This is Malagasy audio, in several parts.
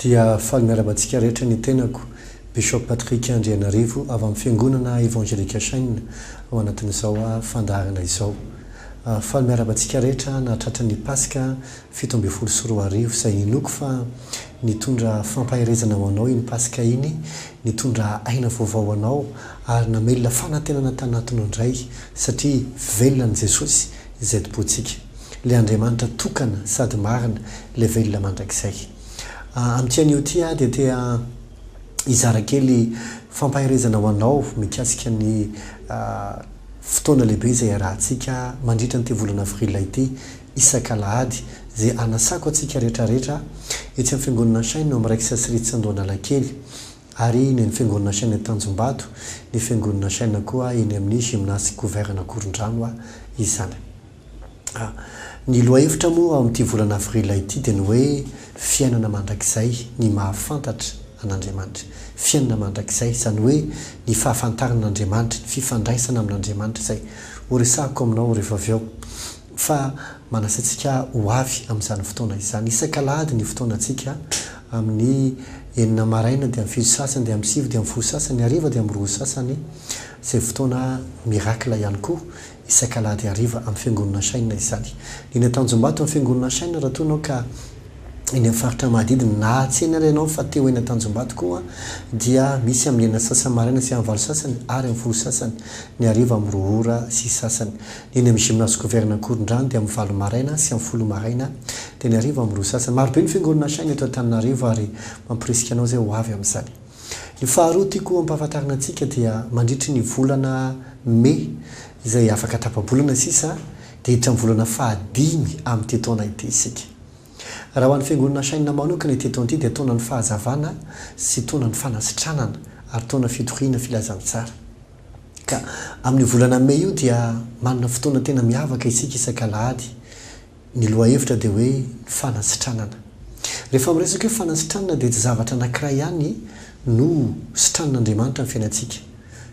Dia faly miarahaba antsika rehetra ny tenako, Bishop Patrick Andrianarivo avy amin'ny Fiangonana Evangelique Chaine ao anatin'izao fandaharana izao. Faly miarahaba antsika rehetra nahatratra ny Paska 2017 izay inoako fa nitondra fampaherezana ho anao iny Paska iny, nitondra aina vaovao ho anao ary namelona fanantenana tanatinao indray satria velona ny Jesosy izay tompointsika. Ilay Andriamanitra tokana sady marina, ilay velona mandrakizay. Amin'ity anio ity aho dia te hizara kely fampaherezana ho anao mikasika ny fotoana lehibe izay iarahantsika mandritra an'ity volana avril ity isak'alahady izay anasako antsika rehetra rehetra etsy amin'ny fiangonana Shine ao amin'ny Rex Street Andohanalakely ary ny an'ny fiangonana Shine Tanjombato, ny fiangonana Shine koa eny amin'ny Gymnase Couvert Ankorondrano izany. Ny lohahevitra moa ao amin'ity volana avril ity dia ny hoe fiainana mandrakizay, ny mahafantatra an'Andriamanitra. Fiainana mandrakizay, izany hoe ny fahafantarana an'Andriamanitra, ny fifandraisana amin'Andriamanitra izay horesahako aminao rehefa avy eo. Fa manasa antsika ho avy amin'izany fotoana izany. Isak'alahady ny fotoanantsika, amin'ny enina maraina dia amin'ny fito sasany dia amin'ny sivy dia amin'ny folo sasany, ny hariva dia amin'ny roa sasany, izay fotoana miracle ihany koa. Isak'alahady hariva amin'ny Fiangonana Shine izany. Ny eny Antanjombato amin'ny Fiangonana Shine raha toa ianao ka eny amin'ny faritra manodidina na tsy eny ary ianao fa te ho eny Antanjombato koa dia misy amin'ny enina sasany maraina sy amin'ny valo sasany ary amin'ny folo sasany ny hariva amin'ny roa ora sy sasany. Ny eny amin'ny Gymnase Governa Ankorondrano dia amin'ny valo maraina sy amin'ny folo maraina dia ny hariva amin'ny roa sasany. Marobe ny Fiangonana Shine eto Antananarivo ary mamporisika anao izay ho avy amin'izany. Ny faharoa tiako hampahafantarina antsika dia mandritry ny volana Mey izay afaka tapa-bolana sisa dia hiditra amin'ny volana fahadimy amin'ity taona ity isika. Raha ho an'ny Fiangonana Shine manokana ity taona ity dia taonan'ny fahazavana sy taonan'ny fanasitranana ary taona fitoriana filazantsara. Ka amin'io volana Mey io dia manana fotoana tena miavaka isika isak'alahady Ny lohahevitra dia hoe ny fanasitranana. Rehefa miresaka hoe fanasitranana dia tsy zavatra anankiray ihany no sitranin'Andriamanitra amin'ny fiainantsika.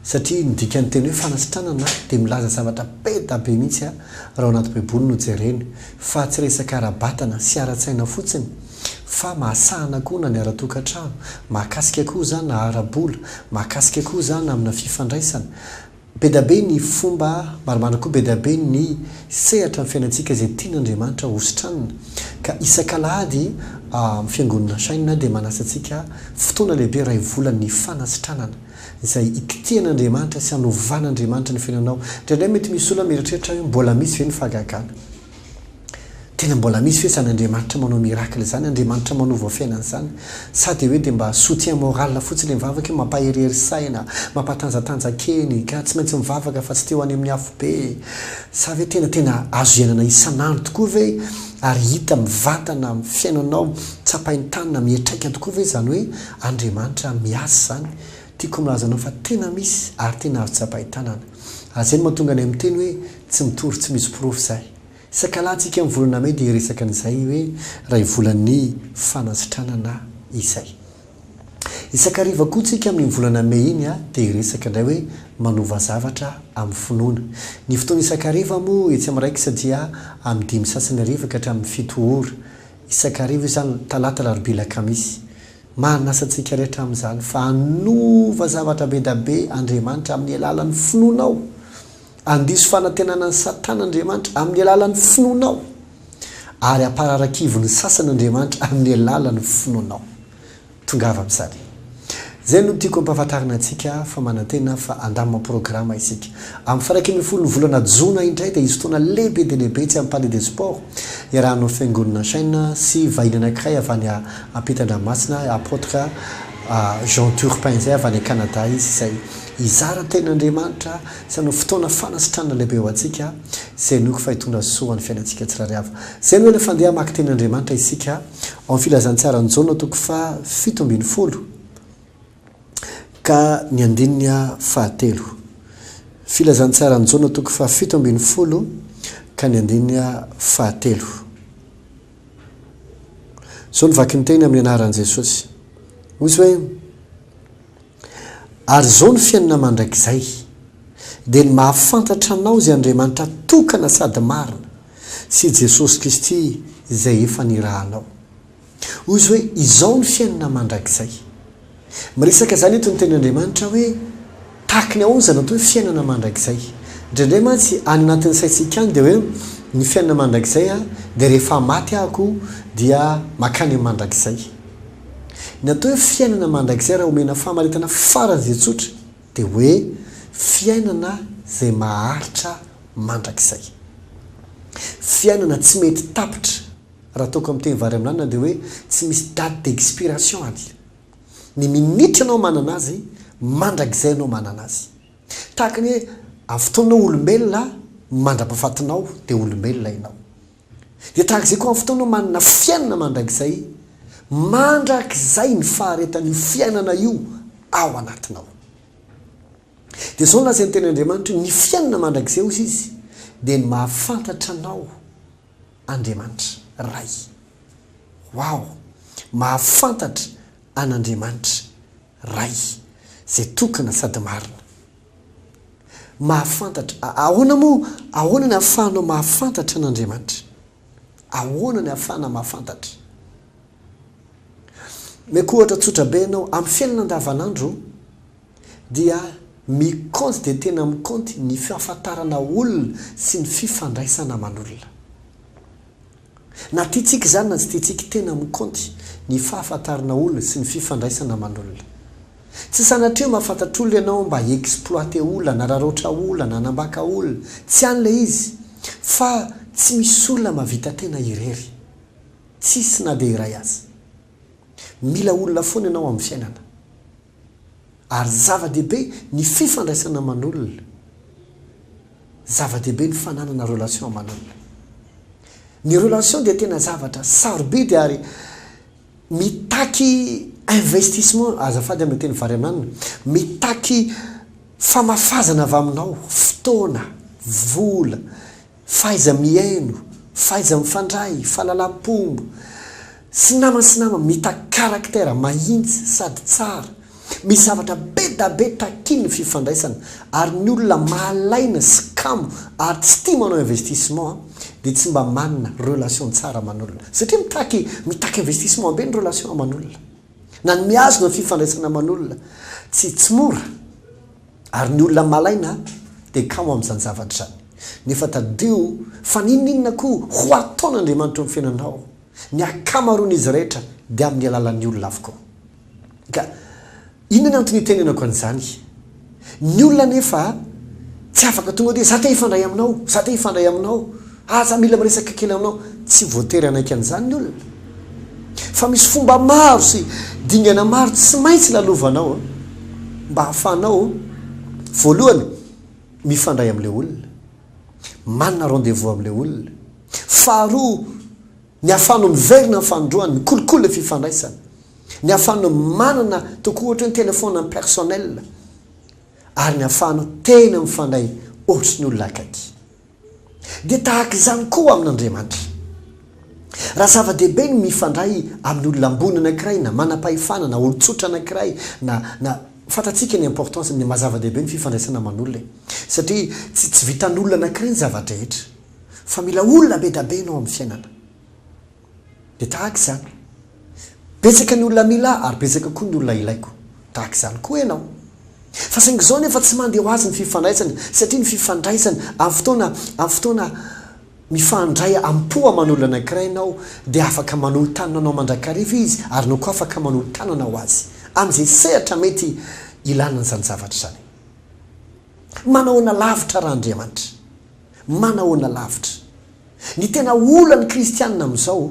Satria ny dikan'ny teny hoe fanasitranana dia milaza zavatra be da be mihitsy raha ao anaty baiboly no jerena. Fa tsy resaka ara-batana sy ara-tsaina fotsiny fa mahasahana koa na ny ara-tokantrano, mahakasika koa izany na ara-bola, mahakasika koa izany amina fifandraisana. Be da be ny fomba, maromaro koa be da be ny sehatra amin'ny fiainantsika izay tian'Andriamanitra ho sitranina. Ka isak'alahady amin'ny Fiangonana Shine dia manasa antsika fotoana lehibe iray volan'ny fanasitranana izay ikitihan'Andriamanitra sy hanovan'Andriamanitra ny fiainanao. Indraindray mety misy olona mieritreritra hoe mbola misy ve ny fahagagana? Tena mbola misy ve izany Andriamanitra manao miracle izany, Andriamanitra manova fiainana izany? Sa dia hoe dia mba soutien moral fotsiny ilay mivavaka hoe mampaherihery saina, mampatanjatanjaka eny, ka tsy maintsy mivavaka fa tsy te ho any amin'ny afobe? Sa ve tena tena azo iainana isan'andro tokoa ve ary hita mivantana amin'ny fiainanao, tsapain-tanana, miantraika tokoa ve izany hoe Andriamanitra miasa izany? Tiako milaza anao fa tena misy ary tena azo tsapain-tanana. Ary izay no mahatonga anay miteny hoe tsy mitory tsy misy porofo izahay. Sakalantsika amin'ny volana mey dia hiresaka an'izay hoe iray volan'ny fanasitranana izay. Isan-kariva koa tsika amin'iny volana mey iny dia hiresaka indray hoe manova zavatra amin'ny finoana. Ny fotoana isan-kariva moa etsy amin'ny Raiksa dia amin'ny dimy sasany hariva ka hatramin'ny fito ora. Isan-kariva io izany, talata, alarobia, alakamisy. Manasa antsika rehetra amin'izany fa hanova zavatra be da be Andriamanitra amin'ny alalan'ny finoanao. Handiso fanantenana an'i Satana Andriamanitra amin'ny alalan'ny finoanao, ary hampararakivy ny sasany Andriamanitra amin'ny alalan'ny finoanao. Tongava amin'izany. Izay no tiako hampahafantarina antsika fa manantena fa handamina programa isika. Amin'ny faha 11 ny volana jona indray dia hisy fotoana lehibe dia lehibe etsy amin'ny Palais des Sports iarahan'ny Fiangonana Shine sy vahiny anankiray avy any ampitan-dranomasina, Apotre Jean Turpin izay avy any Canada izy izay hizara tenin'Andriamanitra sy hanao fotoana fanasitranana lehibe ho antsika, izay inoako fa hitondra soa ho an'ny fiainantsika tsirairay avy. Izay no ela fandeha hamaky tenin'Andriamanitra isika ao amin'ny Filazantsaran'i Jaona toko faha 17 ka ny andininy fahatelo. Filazantsaran'i Jaona toko faha 17 ka ny andininy fahatelo. Izao no vaky ny teny amin'ny anaran'i Jesosy. Hoy izy hoe, Ary izao no fiainana mandrakizay, dia ny mahafantatra Anao izay Andriamanitra tokana sady marina, sy Jesosy Kristy izay efa nirahanao. Hoy izy hoe, Izao ny fiainana mandrakizay. Miresaka izany eto ny Tenin'Andriamanitra hoe, Tahaky ny ahoana izany atao hoe fiainana mandrakizay? Indraindray mantsy any anatin'ny saintsika any dia hoe ny fiainana mandrakizay dia rehefa maty ahako dia mankany amin'ny mandrakizay. Ny atao hoe fiainana mandrakizay raha omena famaritana faran'izay tsotra dia hoe fiainana izay maharitra mandrakizay. Fiainana tsy mety tapitra, raha ataoko amin'ny teny vary amin'anana dia hoe tsy misy date d'expiration any. Ny minitra ianao manana azy, mandrakizay ianao manana azy. Tahaka ny hoe amin'ny fotoana ianao olombelona, mandra-pahafatinao dia olombelona ianao. Dia tahaka izay koa amin'ny fotoana ianao manana fiainana mandrakizay, mandrakizay ny faharetan'io fiainana io ao anatinao. Dia izao no lazain'ny Tenin'Andriamanitra hoe, ny fiainana mandrakizay hozy izy dia ny mahafantatra anao Andriamanitra Ray. Wow! Mahafantatra an'Andriamanitra Ray, izay tokana sady marina. Mahafantatra. Ahoana moa, ahoana ny ahafahanao mahafantatra an'Andriamanitra? Ahoana ny ahafahana mahafantatra? Omeko ohatra tsotra be ianao, amin'ny fiainana andavanandro dia mikaonty dia tena mikaonty ny fahafantarana olona sy ny fifandraisana aman'olona. Na tiantsika izany na tsy tiantsika, tena mikaonty ny fahafantarana olona sy ny fifandraisana aman'olona. Tsy sanatria mahafantatra olona ianao mba hi-exploiter olona, hanararaotra olona, na hanambaka olona. Tsy any ilay izy. Fa tsy misy olona mahavita tena irery. Tsisy na dia iray aza. Mila olona foana ianao amin'ny fiainana. Ary zava-dehibe ny fifandraisana aman'olona. Zava-dehibe ny fananana relation aman'olona. Ny relation dia tena zavatra sarobidy ary mitaky investissement, azafady amin'ny teny vary amin'anana, mitaky famafazana avy aminao, fotoana, vola, Fahaiza-mihaino, fahaiza-mifandray, fahalalam-pomba, sy namana sy namana, mitaky caractère mahintsy sady tsara. Misy zavatra be da be takian'ny fifandraisana ary ny olona malaina sy kamo ary tsy tia manao investissement dia tsy mba manana relation tsara aman'olona. Satria mitaky mitaky investissement be ny relation aman'olona. Na ny mihazona ny fifandraisana aman'olona tsy tsy mora. Ary ny olona malaina dia kamo amin'izany zavatra izany. Nefa tadidio fa n'inon'inona koa ho ataon'Andriamanitra eo amin'ny fiainanao, ny ankamaroan'izy rehetra dia amin'ny alalan'ny olona avokoa. Ka inona ny antony itenenako an'izany? Ny olona anefa tsy afaka tonga dia za te hifandray aminao, za te hifandray aminao, ah za mila miresaka kely aminao. Tsy voatery hanaiky an'izany ny olona. Fa misy fomba maro sy dingana maro tsy maintsy lalovanao mba hahafahanao voalohany mifandray amin'ilay olona, manana rendez-vous amin'ilay olona. Faharoa, ny hahafahanao miverina amin'ny fanindroany, mikolokolo ilay fifandraisana. Ny hahafahanao manana tokoa ohatra hoe téléphone personnel ary ny hahafahanao tena mifandray ohatry ny olona akaiky. Dia tahaka izany koa amin'Andriamanitra. Raha zava-dehibe ny mifandray amin'ny olona ambony anankiray na manam-pahefana na olon-tsotra anankiray na na fantatsika ny importance ny maha zava-dehibe ny fifandraisana aman'olona e. Satria tsy tsy vitan'olona anankiray ny zava-drehetra fa mila olona be da be ianao amin'ny fiainana. Dia tahaka izany. Betsaka ny olona mila ahy ary betsaka koa ny olona ilaiko. Tahaka izany koa ianao. Fa saingy izao anefa tsy mandeha ho azy ny fifandraisana satria ny fifandraisana amin'ny fotoana amin'ny fotoana mifandray am-po aman'olona anankiray ianao dia afaka manolo-tanana anao mandrakariva izy ary ianao koa afaka manolo-tanana ho azy amin'izay sehatra mety ilana an'izany zavatra izany. Manahoana lavitra raha Andriamanitra? Manahoana lavitra? Ny tena olan'ny kristianina amin'izao,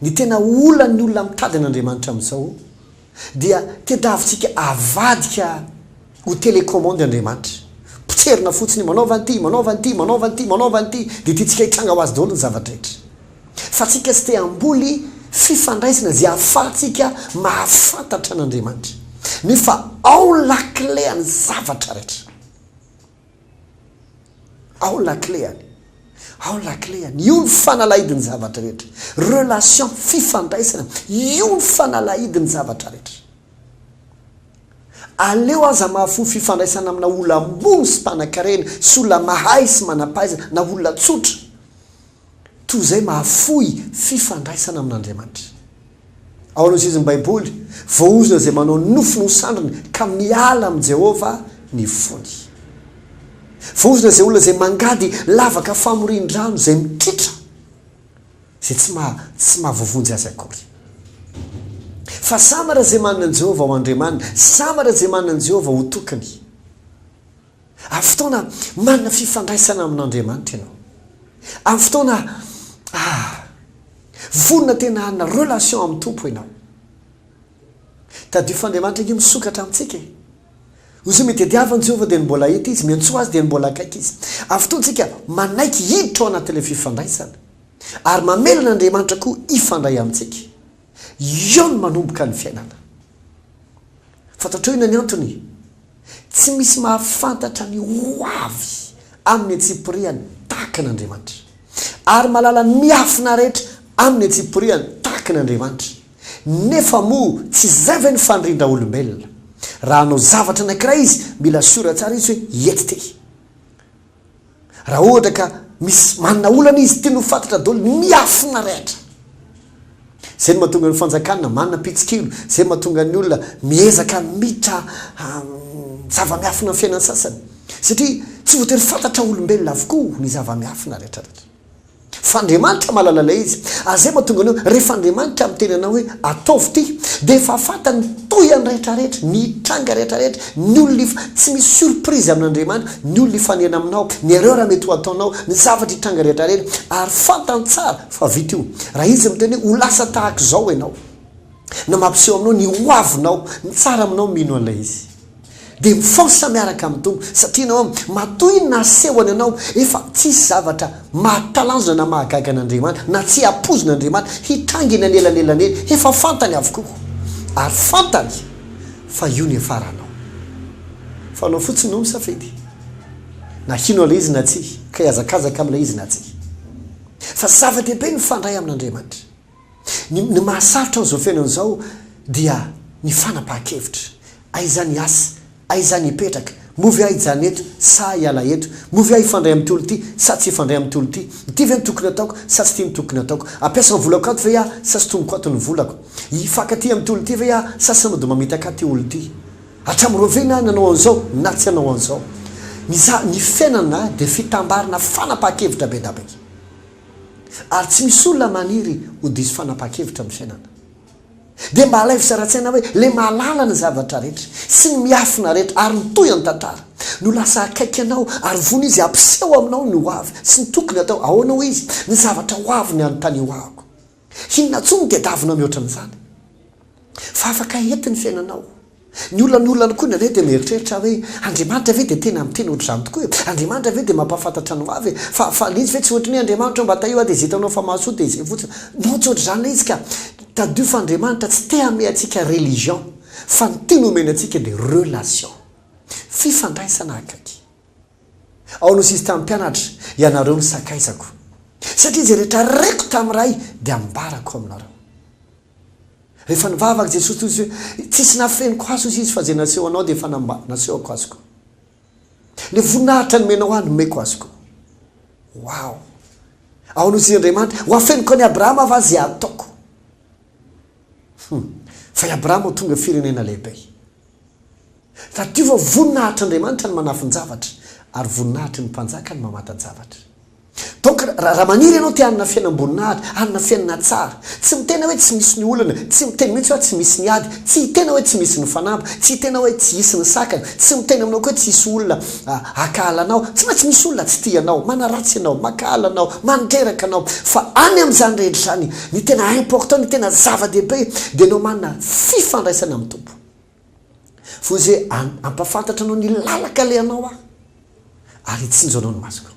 ny tena olan'ny olona mitady an'Andriamanitra amin'izao, dia tediavintsika avadika ho télécommande Andriamanitra. Potserina fotsiny, manaova an'ity, manaova an'ity, manaova an'ity, manaova an'ity, dia tiantsika hitranga ho azy daholo ny zava-drehetra. Fa tsika tsy te hamboly fifandraisana izay ahafahantsika mahafantatra an'Andriamanitra. Nefa ao ny lakile an'ny zavatra rehetra. Ao ny lakile-any. Ao ny lakile-any. Io ny fanalahidin'ny zavatra rehetra. Relation, fifandraisana. Io ny fanalahidin'ny zavatra rehetra. Aleo aza mahafoy fifandraisana amina olona ambony sy mpanan-karena sy olona mahay sy manam-pahaizana na olona tsotra toy izay mahafoy fifandraisana amin'Andriamanitra. Ao no izy ny Baiboly, Voaozona izay manao ny nofony ho sandriny ka miala amin'i Jehovah ny fony. Voaozona izay olona izay mangady lavaka famorian-drano izay mitritra, izay tsy maha tsy mahavoavonjy azy akory. Fa sambatra izay manana an'i Jehovah ho Andriamaniny, sambatra izay manana an'i Jehovah ho tokiny. Amin'ny fotoana manana fifandraisana amin'Andriamanitra ianao, amin'ny fotoana ah, vonona tena hanana relation amin'ny Tompo ianao. Tadidio fa Andriamanitra ange misokatra amintsika e. Hoy izy hoe mitediava an'i Jehovah dia ny mbola hita izy, miantsoa azy dia ny mbola akaiky izy. Amin'ny fotoana isika manaiky hiditra ao anatin'ilay fifandraisana ary mamela an'Andriamanitra koa hifandray amintsika, eo no manomboka ny fiainana. Fantatrao inona ny antony? Tsy misy mahafantatra ny ho avy amin'ny antsipiriany tahaka an'Andriamanitra. Ary mahalala ny miafina rehetra amin'ny antsipiriany tahaka an'Andriamanitra. Nefa moa tsy izay ve ny fanirian-draolombelona? Raha hanao zavatra anankiray izy, mila sûr tsara izy hoe hiety ity. Raha ohatra ka misy manana olana izy, tiany ho fantatra daholo ny miafina rehetra. Izay no mahatonga ny fanjakana manana mpitsikilo, izay no mahatonga ny olona miezaka mitra zava-miafina ny fiainan'ny sasany. Satria tsy voatery fantatra olombelona avokoa ny zava-miafina rehetra rehetra. Fa Andriamanitra mahalala ilay izy. Ary izay mahatonga anao, rehefa Andriamanitra miteny anao hoe ataovy ity, dia efa fantany ny tohiny rehetra rehetra, ny hitranga rehetra rehetra, ny olona if, tsy misy surprise amin'Andriamanitra, ny olona hifanena aminao, ny erreur mety ho ataonao, ny zavatra hitranga rehetra rehetra, ary fantany tsara fa vita io. Raha Izy miteny hoe ho lasa tahaka izao ianao, na mampiseho aminao ny ho avinao, ny tsara aminao mino an'ilay izy. Dia mifonsa miaraka amin'ny Tompo, satria ianao matoa iny nasehony anao, efa tsisy zavatra mahatalanjona na mahagaga an'Andriamanitra, na tsy ampoizina Andriamanitra hitranga eny anelanelany eny, efa fantany avokoa, ary fantany fa io ny hiafaranao. Fa anao fotsiny no misafidy, na hino an'ilay izy na tsia, ka hihazakazaka amin'ilay izy na tsia. Fa zava-dehibe ny mifandray amin'Andriamanitra. Ny ny mahasarotra an'izao fiainana izao dia ny fanapahan-kevitra. Aiza ny hiasa? Aiza ny hipetraka? Moa ve aho hijanona eto sa hiala eto? Moa ve aho hifandray amin'ity olona ity sa tsy hifandray amin'ity olona ity? Ity ve no tokony hataoko sa tsy ity no tokony hataoko? Hampiasa ny volako ato ve aho sa sintomiko ato ny volako? Hifankatia amin'ity olona ity ve aho sa tsy mody mamitaka ahy ity olona ity? Hatramin'ny rahoviana aho nanao an'izao na tsy hanao an'izao? Ny za ny fiainana dia fitambarana fanapahan-kevitra be da be. Ary tsy misy olona maniry ho diso fanapahan-kevitra amin'ny fiainana. Dia mba alaivo sary an-tsaina hoe ilay mahalala ny zavatra rehetra sy ny miafina rehetra ary ny tohin'ny tantara no lasa akaiky anao ary vonona izy hampiseho aminao ny ho avy sy ny tokony hatao. Ahoana hoy izy? Ny zavatra ho avy ny anontanio ahako. Inona intsony no tadiavinao mihoatra an'izany? Fa afaka hety ny fiainanao. Ny olona ny olona koa indraindray dia mieritreritra hoe Andriamanitra ve dia tena miteny ohatr'izany tokoa e? Andriamanitra ve dia mampahafantatra ny ho avy e? Fa fa ilay izy ve tsy ohatry ny hoe Andriamanitra ô mba tahio aho dia izay hitanao fa mahasoa dia izay fotsiny. Non tsy ohatr'izany ilay izy ka. Tadidio fa Andriamanitra tsy te hanome antsika religion fa ny tiany omeny antsika dia relation. Fifandraisana akaiky. Ao no sisy tamin'ny mpianatra, Ianareo no sakaizako. Satria izay rehetra reko tamin'ny Ray dia ambarako aminareo. Rehefa nivavaka Jesosy toy izy hoe, Tsisy nafeniko azy hozy izy fa izay naseho anao dia efa nasehoko azy koa. Ny voninahitra nomenao ahy nomeko azy koa. Wow! Ao no izy Andriamanitra, ho afeniko an'i Abrahama va izay ataoko? Hum. Fa i Abrahama ho tonga firenena lehibe. Tadidio fa voninahitr'Andriamanitra ny manafin-javatra ary voninahitry ny mpanjaka ny mamanta-javatra. Donc raha maniry ianao te hanana fiainam-boninahitra, hanana fiainana tsara, tsy miteny aho hoe tsy misy ny olana, tsy miteny mihitsy aho tsy misy ny ady, tsy hiteny aho hoe tsy misy ny fanamby, tsy hiteny aho hoe tsy hisy ny sakana, tsy miteny aminao koa hoe tsy hisy olona hankahala anao, tsy maintsy misy olona tsy tia anao, manaratsy anao, mankahala anao, mandreraka anao, fa any amin'izany rehetra izany, ny tena important, ny tena zava-dehibe dia ianao manana fifandraisana amin'ny Tompo. Fa hoy izy hoe, Hampahafantatra anao ny lalan-kalehanao aho, ary hitsinjo anao ny masoko.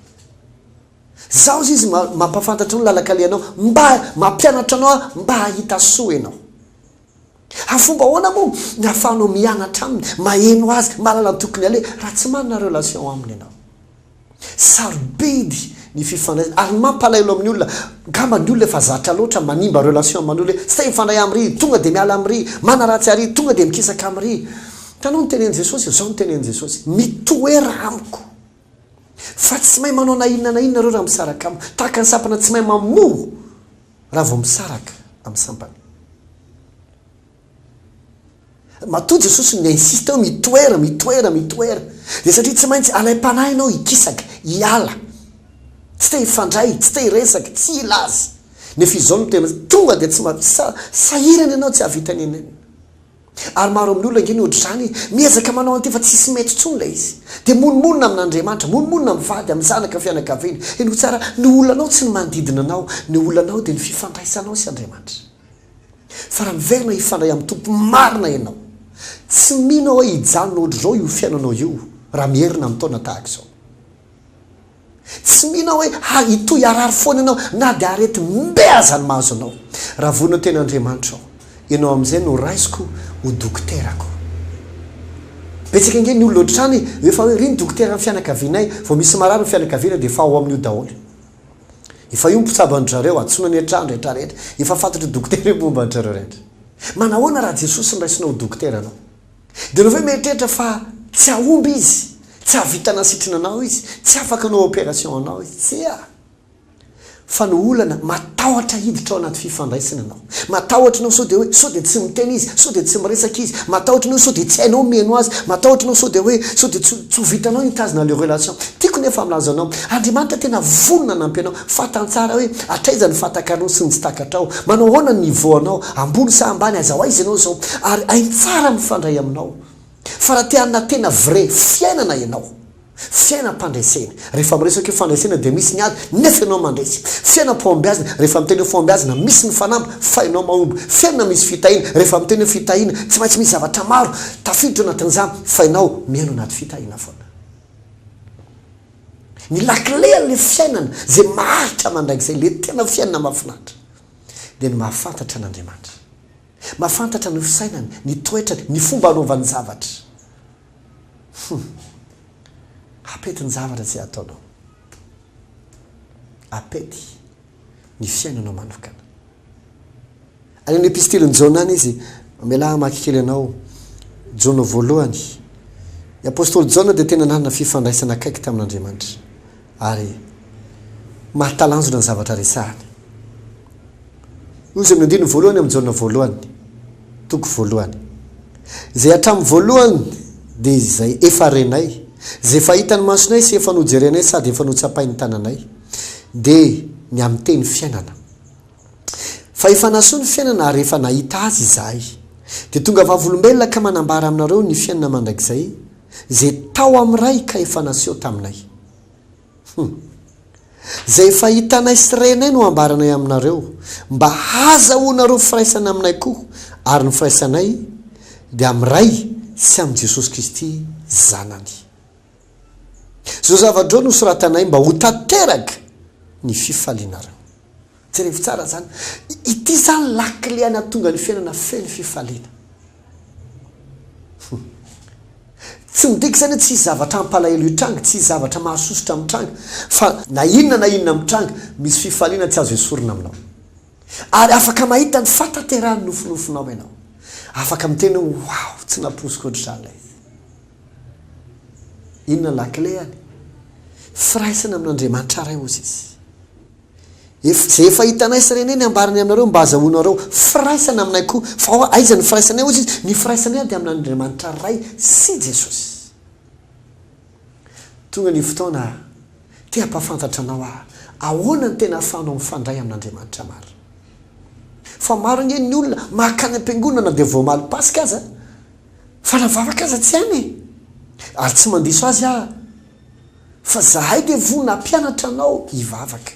Izaho, hoy izy, mampahafantatra anao ny lalan-kalehanao, mba mampianatra anao aho mba hahita soa ianao. Amin'ny fomba ahoana moa ny ahafahanao mianatra aminy, maheno azy, mahalala ny tokony haleha, raha tsy manana relation aminy ianao? Sarobidy ny fifandraisana ary ny mampalahelo amin'ny olona, angamba ny olona efa zatra loatra manimba relation aman'olona hoe tsy te hifandray amin'ry, tonga dia miala amin'ry, manaratsy ary, tonga dia mikisaka amin'ry. Hitanao ny tenenin'i Jesosy, izao no tenenin'i Jesosy, mitoera amiko fa tsy mahay manao na inona na inona nareo raha misaraka amiko, tahaka ny sampana tsy mahay mamoa raha vao misaraka amin'ny sampany. Matoa Jesosy mi-insiste hoe mitoera, mitoera, mitoera, dia satria tsy maintsy alaim-panahy ianao hikisaka, hiala. Tsy te hifandray, tsy te hiresaka, tsy hilaza. Nefa izao no tena, tonga dia tsy ma, sa, sahirana ianao tsy hahavita n'inon'inona. Ary maro amin'ny olona ange ny ohatr'izany e, miezaka manao an'ity fa tsisy mety intsony ilay izy. Dia monomonona amin'Andriamanitra, monomonona amin'ny vady, amin'ny zanaka, amin'ny fianakaviana. Henoy tsara, ny olanao tsy ny manodidina anao, ny olanao dia ny fifandraisanao sy Andriamanitra. Fa raha miverina hifandray amin'ny Tompo marina ianao, tsy mino aho hoe hijanona ohatr'izao io fiainanao io raha miherina amin'ny taona tahaka izao. Tsy mino aho hoe ha hitohy harary foana ianao na dia aretim-be aza ny mahazo anao. Raha vonona tena Andriamanitra aho, ianao amin'izay no raisiko ho dokoterako. Betsaka ange ny olona ohatr'izany e, efa hoe ry ny dokoteran'ny fianakavianay, vao misy marary ny fianakaviana dia efa ao amin'io daholo. Efa io ny mpitsabo an-dry zareo, antsoina any an-trano rehetra rehetra, efa fantatr'io dokotera io momba an-dry zareo rehetra. Manahoana raha Jesosy no raisinao ho dokoteranao? Dia ianao ve mieritreritra fa tsy hahomby izy? Tsy hahavita hanasitrana anao izy? Tsy afaka hanao opération anao izy? Tsia! Fa ny olana, matahotra hiditra ao anaty fifandraisana ianao. Matahotra ianao sao dia hoe, sao dia tsy miteny izy, sao dia tsy miresaka izy, matahotra ianao sao dia tsy hainao ny mihaino azy, matahotra ianao sao dia hoe, sao dia tsy tsy ho vitanao ny hitazona ilay relation. Tiako nefa milaza anao, Andriamanitra tena vonona hanampy anao. Fantany tsara hoe hatraiza ny fahatakaranao sy ny tsy takatrao, manao ahoana ny niveau anao, ambony sa ambany, aiza ho aiza ianao izao, ary hainy tsara mifandray aminao. Fa raha te hanana tena vrai fiainana ianao, fiainam-pandresena, rehefa miresaka hoe fandresena dia misy ny ady nefa ianao mandresy, fiainam-pahombiazana, rehefa miteny hoe fahombiazana misy ny fanamby fa ianao mahomby, fiainana misy fitahiana, rehefa miteny hoe fitahiana tsy maintsy misy zavatra maro tafiditra ao anatin'izany fa ianao miaina ao anaty fitahiana foana. Ny lakile an'ilay fiainana izay maharitra mandrakizay, ilay tena fiainana mahafinaritra, dia ny mahafantatra an'Andriamanitra. Mahafantatra ny fisainany, ny toetrany, ny fomba anaovany zavatra. Hum. Apety ny zavatra izay ataonao. Apety ny fiainanao manokana. Any amin'ny epistilin'i Jaona any izy, mamelà hamaky kely anao, Jaona voalohany. Ny apostoly Jaona dia tena nanana fifandraisana akaiky tamin'Andriamanitra, ary mahatalanjona ny zavatra resahany. Hoy izy amin'ny andininy voalohany amin'ny Jaona voalohany, toko voalohany, Izay hatramin'ny voalohany dia izay efa renay, izay efa hitan'ny masonay sy efa nojerenay sady efa notsapain'ny tananay, dia ny amin'ny teny fiainana. Fa efa naseho ny fiainana ary efa nahita azy izahay. Dia tonga vavolombelona ka manambara aminareo ny fiainana mandrakizay, izay tao amin'ny Ray ka efa naseho taminay. Hum. Izay efa hitanay sy renay no ambaranay aminareo, mba hahazahoanareo firaisana aminay koa, ary ny firaisanay dia amin'ny Ray sy amin'i Jesosy Kristy Zanany. Izao zava-dreo no soratanay mba ho tanteraka ny fifalianareo. Jerevo tsara zany. Ity zany lakile anatonga ny fiainana feno fifaliana. Hum. Tsy midika izany hoe tsy hisy zavatra hampalahelo hitranga, tsy hisy zavatra mahasosotra mitranga, fa na inona na inona mitranga, misy fifaliana tsy azo esorina aminao. Ary afaka mahita ny fahatanterahan'ny nofinofinao ianao. Afaka miteny hoe wow, tsy nampoiziko ohatr'izany ilay izy. Inona ny lakile-any? Firaisana amin'Andriamanitra Ray hozy izy. Ef, izay efa hitanay sy renay ny ambaranay aminareo mba hazahoanareo firaisana aminay koa. Fa hoa, aiza ny firaisanay hozy izy? Ny firaisanay dia amin'Andriamanitra Ray sy Jesosy. Tonga ny fotoana te hampahafantatra anao aho ahoana ny tena ahafahanao mifandray amin'Andriamanitra marina. Fa maro ange ny olona mankany am-piangonana na dia vao omaly Paska aza, fa na vavaka aza tsy hainy e! Ary tsy mandiso azy aho. Fa zahay dia vonona hampianatra anao hivavaka.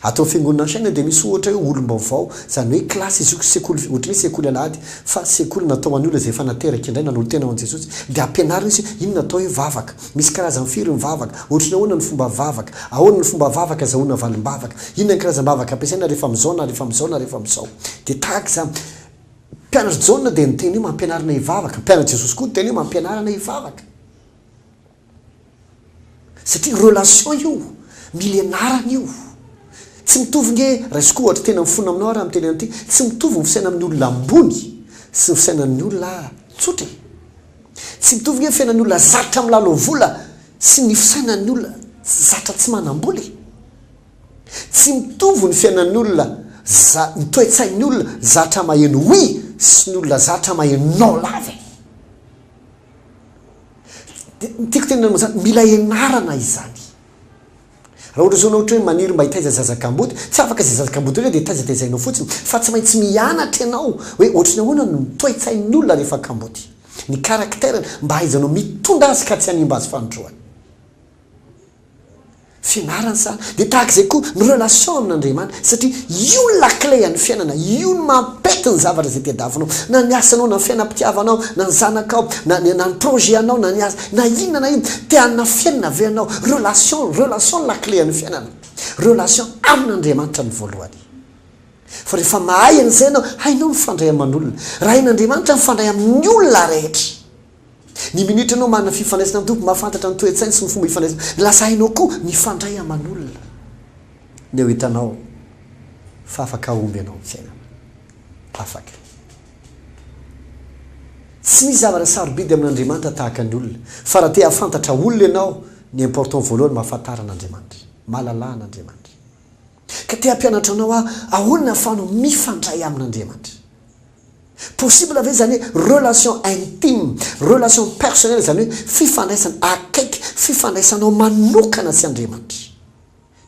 Ato amin'ny fiangonana Chaîne dia misy ohatra hoe olom-baovao, izany hoe kilasy izy io, sekoly, ohatry ny hoe sekoly alahady, fa sekoly natao ho an'ny olona izay efa nateraka indray, nanolo-tena ho an'i Jesosy. Dia ampianarina izy hoe inona atao hoe vavaka, misy karazany firy ny vavaka, ohatry ny ahoana ny fomba vavaka, ahoana ny fomba vavaka azahoana valim-bavaka, inona ny karazam-bavaka ampiasaina rehefa amin'izao na rehefa amin'izao na rehefa amin'izao. Dia tahaka izany. Mpianatr'i Jaona dia niteny hoe mampianarina hivavaka, mpianatr'i Jesosy koa niteny hoe mampianarana hivavaka. Satria relation io, mila ianarana io. Tsy mitovy nge, raisiko ohatra, tena mifona aminao aho raha miteny an'ity, tsy mitovy ny fisainan'ny olona ambony sy ny fisainan'ny olona tsotra e. Tsy mitovy nge ny fiainan'ny olona zatra milalao vola sy ny fisainan'ny olona zatra tsy manam-bola e. Tsy mitovy ny fiainan'ny olona za, ny toe-tsain'ny olona zatra maheno oui sy ny olona zatra maheno non lava e. Dia ny tiako tenenina amin'izany, mila ianarana izany. Raha ohatra izao ianao ohatra hoe maniry mba hitaiza zaza kamboty, tsy afaka izay zaza kamboty rehetra dia taizataizainao fotsiny, fa tsy maintsy mianatra ianao hoe ohatry ny ahoana ny toe-tsain'ny olona rehefa kamboty, ny caractère-ny, mba hahaizanao mitondra azy ka tsy hanimba azy fanindroany. Fianarana izany. Dia tahaka izay koa ny relation amin'Andriamanitra, satria io ny lakile an'ny fiainana, io no mampety ny zavatra izay tadiavinao, na ny asanao, na ny fiainam-pitiavanao, na ny zanakao, na ny na ny projet anao, na ny asa, na inona na inona, te hanana fiainana ve ianao? Relation, relation ny lakile an'ny fiainana. Relation amin'Andriamanitra ny voalohany. Fa rehefa mahay an'izay ianao, hainao mifandray aman'olona. Raha hain'Andriamanitra mifandray amin'ny olona rehetra. Ny minitra ianao manana fifandraisana amin'ny Tompo, mahafantatra ny toe-tsainy sy ny fomba ifandraisana, lasa hainao koa mifandray aman'olona. Dia ho hitanao fa afaka hahomby ianao amin'ny fiainana. Afaka. Tsy misy zavatra sarobidy amin'Andriamanitra tahaka ny olona. Fa raha te hahafantatra olona ianao, ny important voalohany mahafantara an'Andriamanitra. Mahalalà an'Andriamanitra. Ka te hampianatra anao aho ahoana ahafahanao mifandray amin'Andriamanitra. Possible ve izany hoe relation intime, relation personnelle, izany hoe fifandraisana akaiky, fifandraisanao manokana sy Andriamanitra?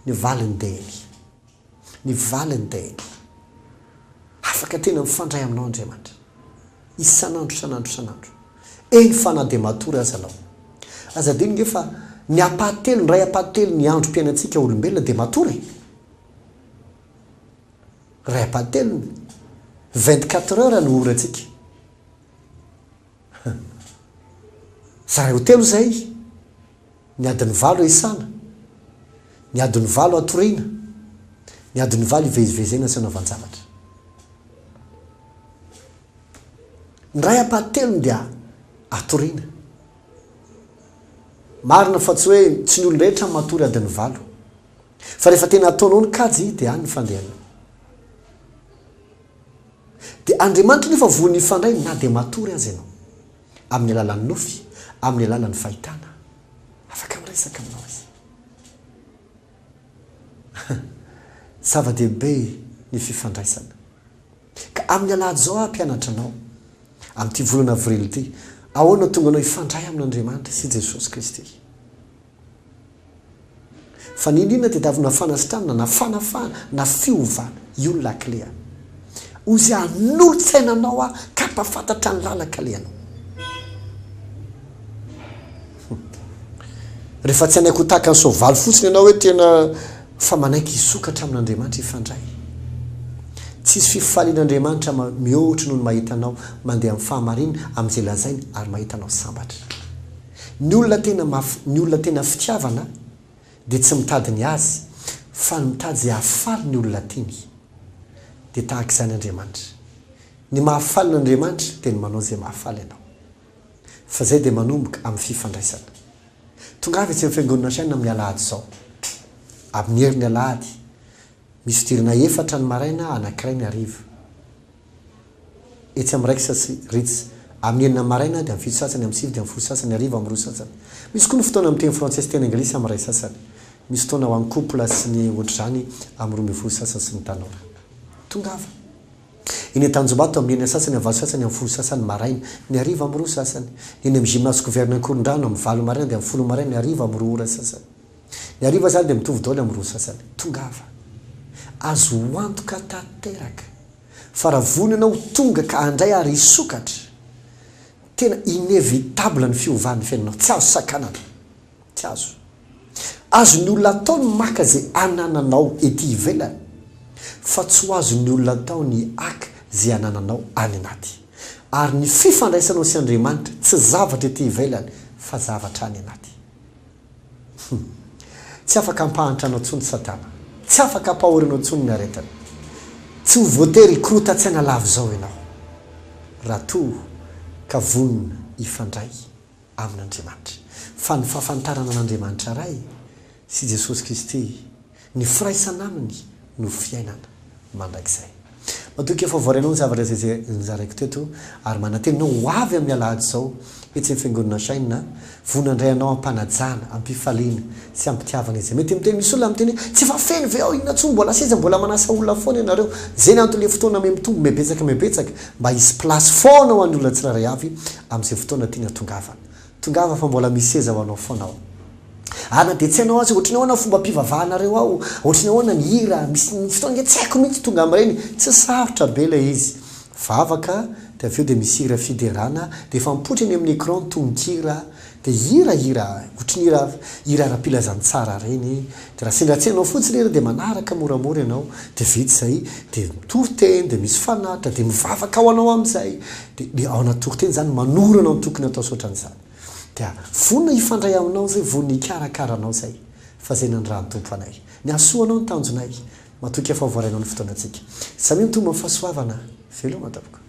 Ny valiny dia eny. Ny valiny dia eny. Afaka tena mifandray aminao Andriamanitra. Isan'andro, isan'andro, isan'andro. Eny fa na dia matory aza ianao. Aza adino nge fa ny ampahatelony, iray ampahatelon'ny androm-piainantsika olombelona dia matory e. Iray ampahatelony. 24 heures no orantsika. Zaray ho telo izay. Ny adiny valo iasana. Ny adiny valo atoriana. Ny adiny valo ivezivezena sy anaovan-javatra. Ny iray ampahatelony dia atoriana. Marina fa tsy hoe tsy ny olon-drehetra matory adiny valo. Fa rehefa tena ataonao ny kajy dia any ny fandehanao. Dia Andriamanitra nefa voany hifandray na dia matory aza ianao. Amin'ny alalan'ny nofy, amin'ny alalan'ny fahitana. Afaka miresaka aminao Izy. Zava-dehibe ny fifandraisana. Ka amin'ny alahady izao aho hampianatra anao, amin'ity volana avril ity, ahoana no tonga anao hifandray amin'Andriamanitra sy Jesosy Kristy. Fa n'inon'inona tadiavina fanasitranana na fanafahana na fiovana, io ny lakile a. Ozy hanolo-tsaina anao aho ka hampahafantatra ny lalan-kalehanao. Rehefa tsy hanaiky ho tahaka ny soavaly fotsiny ianao hoe tena fa manaiky hisokatra amin'Andriamanitra hifandray. Tsisy fifalian'Andriamanitra mihoatra noho ny mahita anao mandeha amin'ny fahamarinana amin'izay lazainy ary mahita anao sambatra. Ny olona tena maf ny olona tena fitiavana dia tsy mitady ny azy fa ny mitady izay hahafaly ny olona tiany. Dia tahaka izany Andriamanitra. Ny mahafaly an'Andriamanitra dia ny manao izay mahafaly anao. Fa izay dia manomboka amin'ny fifandraisana. Tongava etsy amin'ny Fiangonana Shine amin'ny alahady izao. Amin'ny herin'ny alahady. Misy fidirana efatra ny maraina, anankiray ny hariva. Etsy amin'ny Rex sy Ritz. Amin'ny enina maraina dia amin'ny fito sasany, amin'ny sivy dia amin'ny folo sasany, hariva amin'ny roa sasany. Misy koa ny fotoana amin'ny teny frantsay sy teny anglisy amin'ny iray sasany. Misy fotoana ho an'ny couple sy ny ohatr'izany amin'ny 12 sasany sy ny tanora. Tongava. Eny Antanjombato amin'ny enina sasany, amin'ny valo sasany, amin'ny folo sasany maraina. Ny hariva amin'ny roa sasany. Ny eny amin'ny Gymnase Gouverne Ankorondrano amin'ny valo maraina dia amin'ny folo maraina, ny hariva amin'ny roa ora sasany. Ny hariva izany dia mitovy daholo amin'ny roa sasany. Tongava. Azo antoka tanteraka. Fa raha vonona ianao ho tonga ka handray ary hisokatra, tena inévitable ny fiovan'ny fiainanao, tsy azo sakanana. Tsy azo. Azon'ny olona atao ny maka izay anananao ety ivelany, fa tsy ho azon'ny olona atao ny haka izay anananao any anaty. Ary ny fifandraisanao sy Andriamanitra tsy zavatra ety ivelany fa zavatra any anaty. Hum. Tsy afaka hampahantra anao intsony Satana. Tsy afaka hampahory anao intsony ny aretina. Tsy ho voatery hikorotan-tsaina lava izao ianao, raha toa ka vonona hifandray amin'Andriamanitra. Fa ny fahafantarana an'Andriamanitra Ray sy Jesosy Kristy, ny firaisana Aminy no fiainana mandrakizay. Matoky aho fa voarainao ny zavatra izay nozaraiko teto ary manantena anao ho avy amin'ny alahady izao etsy amin'ny Fiangonana Shine. Vonona handray anao am-panajana, am-pifaliana sy am-pitiavana izay. Mety miteny, misy olona miteny hoe, tsy efa feno ve ao inona intsony mbola seza mbola manasa olona foana ianareo. Izay ny anton'ilay fotoana miha-mitombo, miha-betsaka miha-betsaka mba hisy place foana ho an'ny olona tsirairay avy amin'izay fotoana tiany hatongavana. Tongava fa mbola misy seza ho anao foana ao. Ary na dia tsy hainao aza ohatry ny ahoana ny fombam-pivavahanareo ao, ohatry ny ahoana ny hira, misy fotoana ange tsy haiko mihitsy tonga amin'ireny, tsy sarotra be ilay izy. Vavaka, dia avy eo dia misy hira fiderana, dia efa mipoitra eny amin'ny écran ny tononkira, dia hira hira ohatry ny hira hira ara-pilazantsara ireny, dia raha sendra tsy hainao fotsiny ilay hira dia manaraka moramora ianao, dia vita izay, dia mitory teny, dia misy fanatitra, dia mivavaka ho anao amin'izay, dia ilay ao anaty toriteny izany manoro anao ny tokony hatao sy ohatran'izany. Dia vonona hifandray aminao izay, vonona hikarakara anao izay, fa izay nanirahan'ny Tompo anay. Ny hahasoa anao ny tanjonay. Matoky aho fa ho voarainao ny fotoanantsika. Samia mitombo amin'ny fahasoavana. Veloma tompoko.